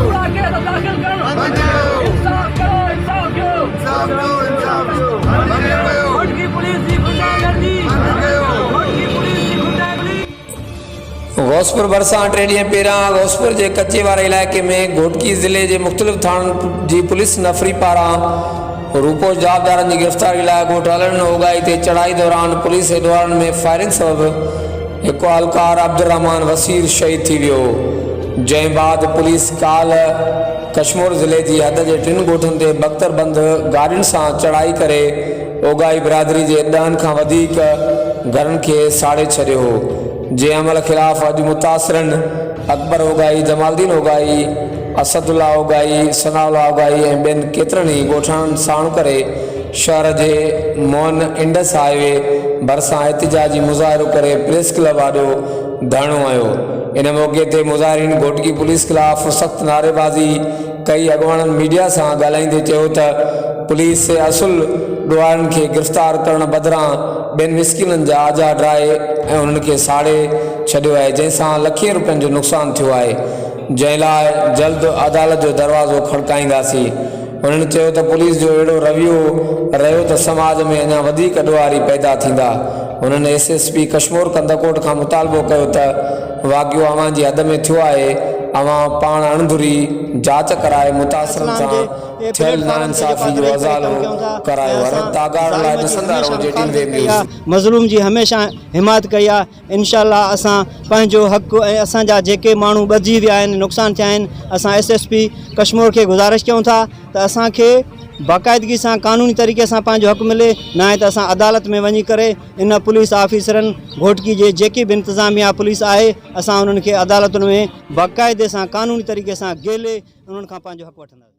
ڪوڙا ڪيس داخل ڪرڻ انصاف ڪرو انصاف ڏيو گهوٽڪي پوليس جي غنڊا گردي گهوٽڪي پوليس جي غنڊا گردي. غوثپور ڀرسان ٽي ڏينهن پهريان غوثپور جي ڪچي واري علائقي ۾ گهوٽڪي ضلعي جي مختلف ٿاڻن جي پوليس نفري پاران روپوش جوابدارن جي گرفتاري لاء ڳوٺ علڻ اوڳاهي تي چڙهائي دوران پوليس ۽ ڏوهارين ۾ فائرنگ سبب هڪ اهلڪار عبدالرحمان وسير شهيد ٿي ويو جنهن بعد پوليس ڪالهه ڪشمور ضلعي جي حد جي ٽن ڳوٺن تي بڪتر بند گاڏين سان چڙهائي ڪري اوڳاهي برادري جي ڏهن کان وڌيڪ گهرن کي ساڙي ڇڏيو هو جنهن عمل خلاف اڄ متاثرن اڪبر اوڳاهي، جمال الدين اوڳاهي، اسد الله اوڳاهي، ثناء الله اوڳاهي ۽ ٻين ڪيترن ئي ڳوٺاڻن ساڻ ڪري شهر جي مئن انڊس هاء وي ڀرسان احتجاجي مظاهرو ڪري پريس ڪلب آڏو ڌرڻو هنيو. ان موقعي تي مظاهرين گهوٽڪي پوليس خلاف سخت نعريبازي ڪئي اڳواڻن ميڊيا سان ڳالهائيندي چيو ته پوليس اصل ڏوهارين کي گرفتار ڪرڻ بدران ٻين مسڪينن جا آجا ڊاهي ۽ انهن کي ساڙي ڇڏيو آهي جنهن سان لکين روپين جو نقصان ٿيو آهي جنهن لاء جلد عدالت جو دروازو کڙڪائينداسين هنن چيو ته پوليس جو اهڙو رويو رهيو ته سماج ۾ اڃا وڌيڪ ڏوهاري پيدا ٿيندا. هنن S S P Kashmore Kandhkot کان مطالبو ڪيو ته واقعو اوهان جي حد ۾ ٿيو آهي اوهان پاڻ اڻڌري جاچ ڪرائي متاثرن اسلام سان جي ٿيل پليٽ فارم تي جيڪو ناانصافي جو رهي ڪري ڪم ازالو ڪيون ٿا ۽ ڪرايو. اسان حضرت آگاڙ ظالم لاء جي ڏسندا هميشه رهو جي ٽي مخالفت وي ڪئي نيوز. آهي مظلوم جي هميشه حمايت ڪئي آهي انشاء الله اسان پنهنجو حق ۽ اسان جا جيڪي ماڻهو ٻڌجي ويا آهن نقصان ٿيا آهن اسان ايس ايس پي ڪشمور کي گذارش ڪيون ٿا ته اسان کي باقاعدگي سان قانوني طريقي سان پنهنجو حق ملي ناهي ته اسان عدالت ۾ وڃي ڪري ان پوليس آفيسرن گهوٽڪي جي جيڪي به انتظاميا پوليس آهي اسان انهن کي عدالتن ۾ باقاعدي سان قانوني طريقي سان گيلي انهن کان پنهنجو حق وٺنداسين.